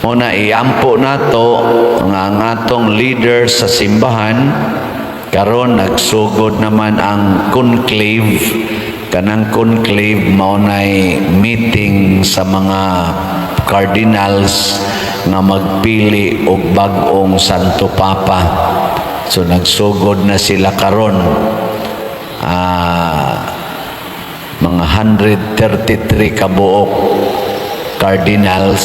Una, iampo nato nga ang atong leader sa simbahan karon. Nagsugod naman ang conclave. Kanang conclave mao nay meeting sa mga cardinals nga magpili og bag-ong Santo Papa. So nagsugod na sila karon. Mga 133 kabuok cardinals,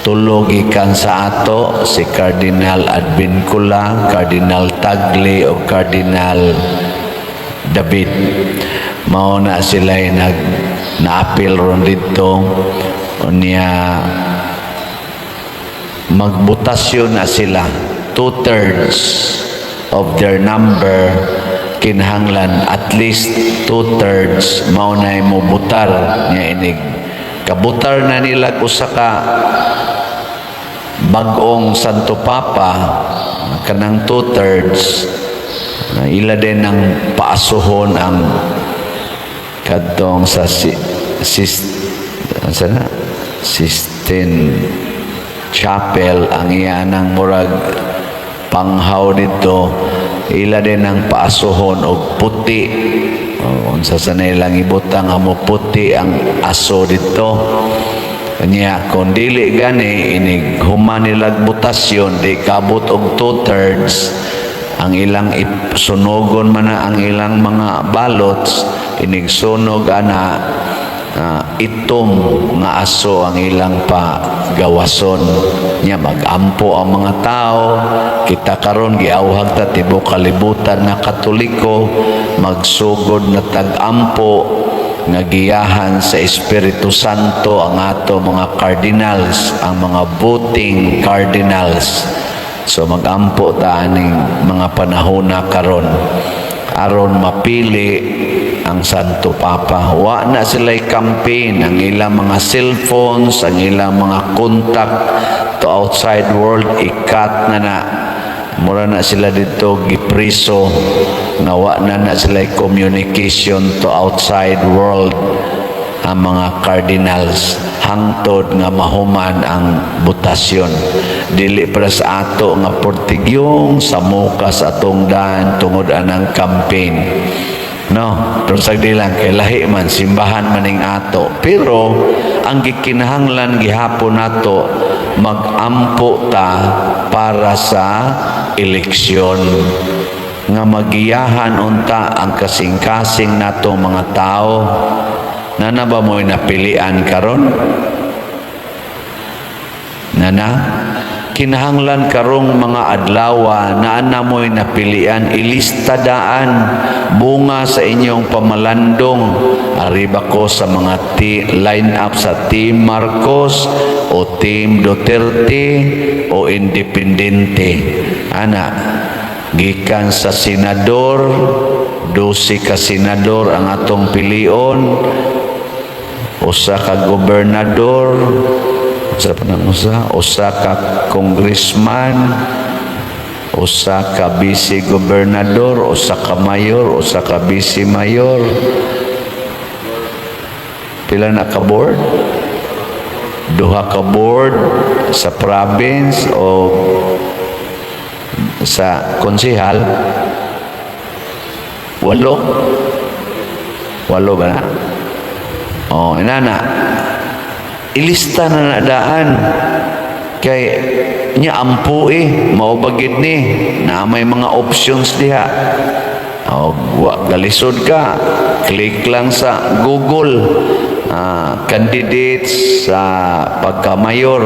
tulo gikan sa ato, si Cardinal Advincula, Cardinal Tagle o Cardinal David. Mao na sila nag naapil ron dito. Unya magbotasyon na sila. Two-thirds of their number, kinahanglan at least two-thirds mao na mobutar niya. Inig kabutar na nila usa ka bag-ong Santo Papa, kanang two-thirds na ila din ang paasuhon ang kadtong sa si, sis, asa na? Sistine Chapel, ang iya ng murag panghaw dito. Ila din ang paasuhon og puti o unsa sa nilang ibutang nga mo puti ang aso dito. Kanya kung dili gani, inig human nilag botasyon, di kabot og two-thirds, ang ilang sunogon man na ang ilang mga ballots. Inig sunog ana, itom nga aso ang ilang pa gawason nya. Magampo ang mga tao. Kita karon giawhag ta tibuok kalibutan nga Katoliko, magsugod na tag-ampo nga giyahan sa Espiritu Santo ang ato mga cardinals, ang mga voting cardinals. So magampo ta aning mga panahon na karon aron mapili ang Santo Papa. Wa na sila'y campaign. Ang ilang mga cellphones, ang ilang mga contact to outside world, i-cut na na. Mura na sila dito gipriso nga wa na na sila communication to outside world ang mga cardinals hangtod nga mahuman ang botasyon. Dili para sa ato nga portigyong sa muka sa atong daan tungod anang campaign, no? Pero sagdi lang kay lahi man simbahan maning ato, pero ang gikinahanglan gihapon nato, magampo ta para sa eleksyon nga magiyahan unta ang kasing-kasing nato mga tao. Nana ba mo'y napilian karon? Nana kinahanglan karong mga adlawa na ana mo'y napilian, ilista daan bunga sa inyong pamalandong. Ariba ko sa mga line up sa Team Marcos o Team Duterte o Independente ana, gikan sa senador, 12 ka senador ang atong pilion, usa ka gobernador, usa pa nang usa, usa ka congressman, usa ka vice gobernador, usa ka mayor, usa ka vice mayor. Pila na ka board? Duha ka board sa province o sa konsehal. Walo, walo ba na? Oh, inana ilista na na daan kay nya ampo eh mao ba gid ni na may mga options diha. O wa galisod ka, click lang sa Google, candidates sa pagka-mayor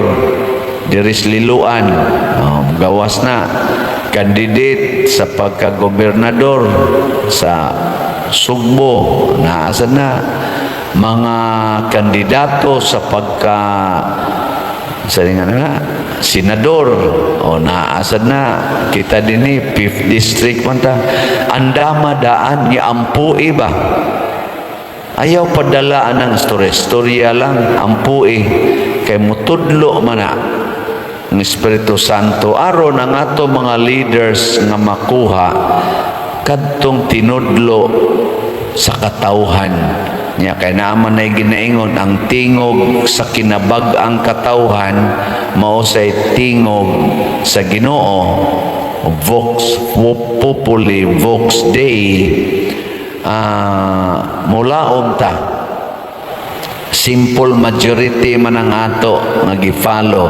diri sa Liloan. Oh, gawas na candidate sa pagka-gobernador sa Sugbo, naasa na mga kandidato sa pagka sa nga na senador o naasad na. Kita dinhi, fifth district man ta. Andama daan ni ampo iba. Ayaw padala ang istorya istorya lang. Ampo eh kay mutudlo man na ang Espiritu Santo aron ang ato mga leaders nga makuha kadtong tinudlo sa katawhan. Nya kay naa man nay ginaingon, ang tingog sa kinabag-ang katawhan mao say tingog sa Ginoo, vox populi vox Dei. Mulaom ta, simple majority man ang ato nga gi-follow.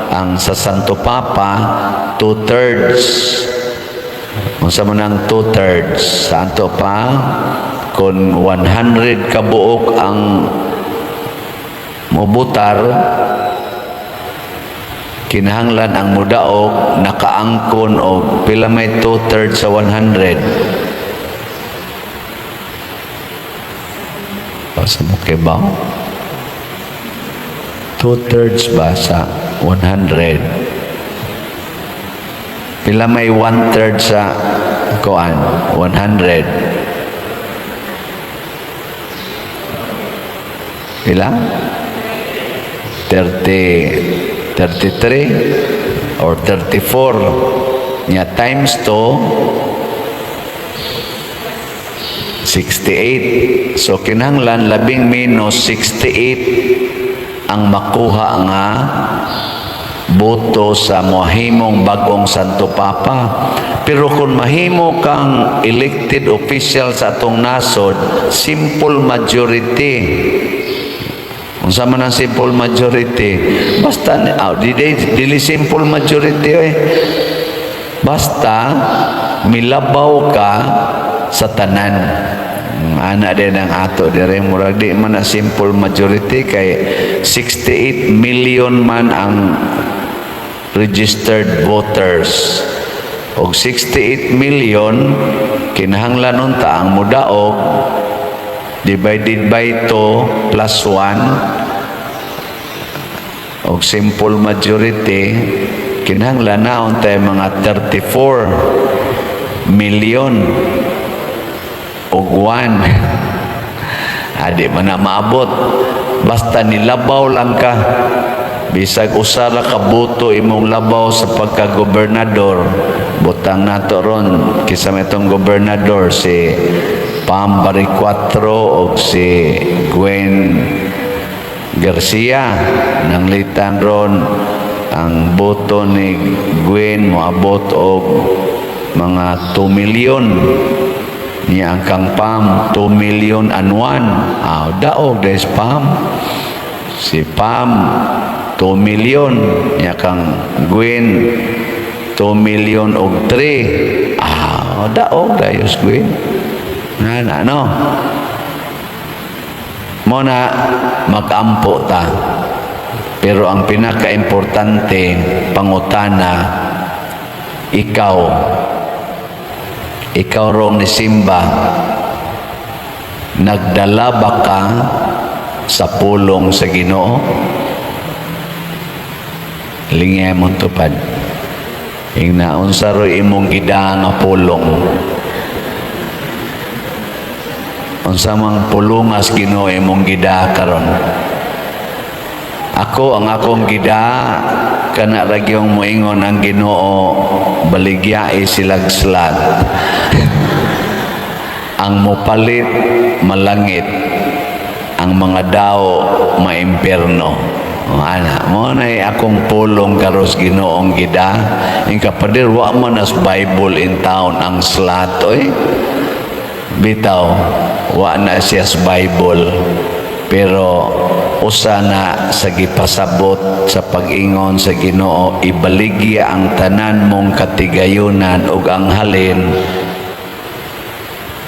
Ang sa Santo Papa, two-thirds. Unsa man ang two-thirds sa ato pa? Kung 100 ka buok ang mobutar, kinahanglan ang mudaog nakaangkon og pila? May two-thirds sa 100 sa mo ba? Two-thirds ba sa 100? Pila may one-third sa kuan 100? Pila? 30, 33 or 34 nya times 2, 68. So kinahanglan labing menos 68 ang makuha nga boto sa mohimong bagong Santo Papa. Pero kung mahimo kang elected official sa atong nasod, simple majority. Unsa man ang simple majority? Basta oh, dili, dili simple majority eh. Basta milabaw ka sa tanan. Ana din ang ato dire, murag di man na simple majority kay 68 million man ang registered voters. Og 68 million, kinahanglan unta ang mudaog divided by 2 plus 1 og simple majority, kinahanglan na untay mga 34 million og 1. Adi man na maabot. Basta nilabaw lang ka, bisag usa ra ka boto imong labaw sa pagka-gobernador. Butang nato ron kinsa may itong gobernador, si Pam Baricuatro o si Gwen Garcia. Nanglitan ron ang boto ni Gwen moabot og mga 2 million niya, ang kang Pam 2 million and 1. Ah, daog des Pam. Si Pam 2 million niya, kang Gwen 2 million og 3. Ah, daog dayos Gwen na na no. Mo na magampo ta, pero ang pinaka-importante pangutana, ikaw, ikaw rong ni Simba, nagdala ba ka sa pulong sa Ginoo? Lingay mong tupad. Ingna, unsa ro'y imong gida nga pulong? Unsa mang pulungas Ginoo imong gida karon? Ako, ang akong gida kana ra gyung moingon ang Ginoo, baligyai silag slat. Ang mopalit malangit, ang mga daw maimpierno. O, ana, mo na akong pulong karos Ginoong gida. Yung kapadir, wa man as Bible in town ang slat, oy. Bitaw, wa na siya sa Bible. Pero usa na sa gipasabot sa pag-ingon sa Ginoo, ibaligya ang tanan mong katigayunan ug ang halin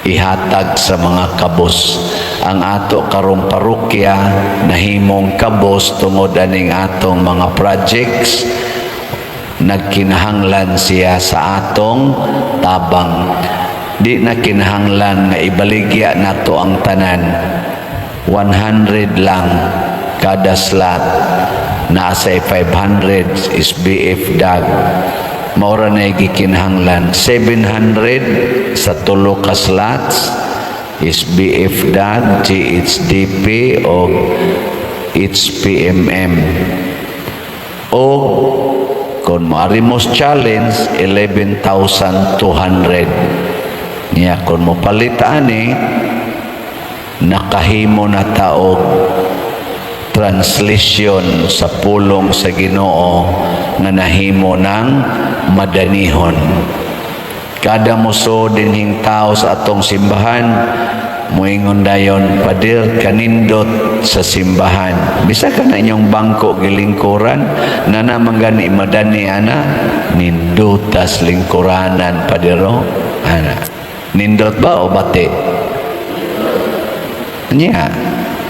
ihatag sa mga kabos. Ang ato karong parokya nahimong kabos tungod aning atong mga projects. Nagkinahanglan siya sa atong tabang. Di na kinahanglan nga ibaligya nato ang tanan. 100 lang kada slot, nasa 500 is BF dag. Maura na gikinahanglan 700 sa tulo ka slots is BF dag, GHDP o HPMM, o kung moari mos challenge, 11,200 niya. Kung mo palit ani, Nakahimo na ta og translation sa pulong sa Ginoo nga nahimo ng madanihon. Kada muso dinhing tao sa atong simbahan, muingon dayon, "Pader, kanindot sa simbahan." Bisa ka na inyong bangko gilingkuran, na naman gani madani ana, "Nindutas lingkuranan, padero." Ana. Nindot ba o bati? Nya,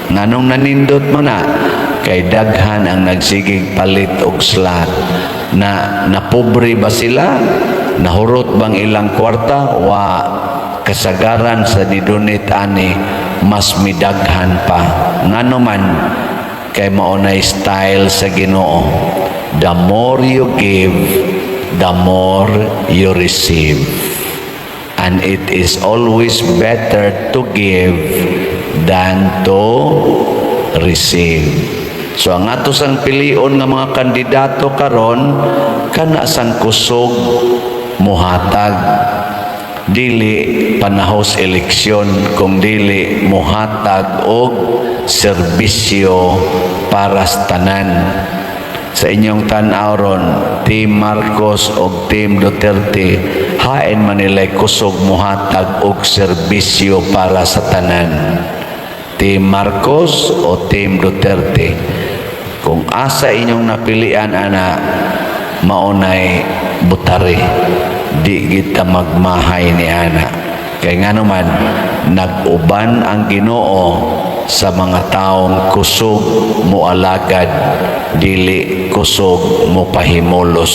nganong nanindot mo na? Kay daghan ang nagsigig palit og slot. Na napobre ba sila? Nahurot bang ilang kwarta? Wa. Kasagaran sa nidonate ani mas midaghan pa. Ngano man? Kay mao nay style sa Ginoo. The more you give, the more you receive. And it is always better to give than to receive. So ang ato sang pilion nga mga kandidato karon, kana sang kusog muhatag, dili panahos eleksyon, kung dili muhatag og serbisyo para sa tanan. Sa inyong tan-aw ron, Team Marcos o Team Duterte, hain man nila'y kusog muhatag og serbisyo para sa tanan? Team Marcos o Team Duterte? Kung asa inyong napilian ana, maunay butari. Di kita magmahay ni ana. Kay nga naman, nag-uban ang Ginoo sa mga taong kusog mualagad, dili kusog mo pahimulos.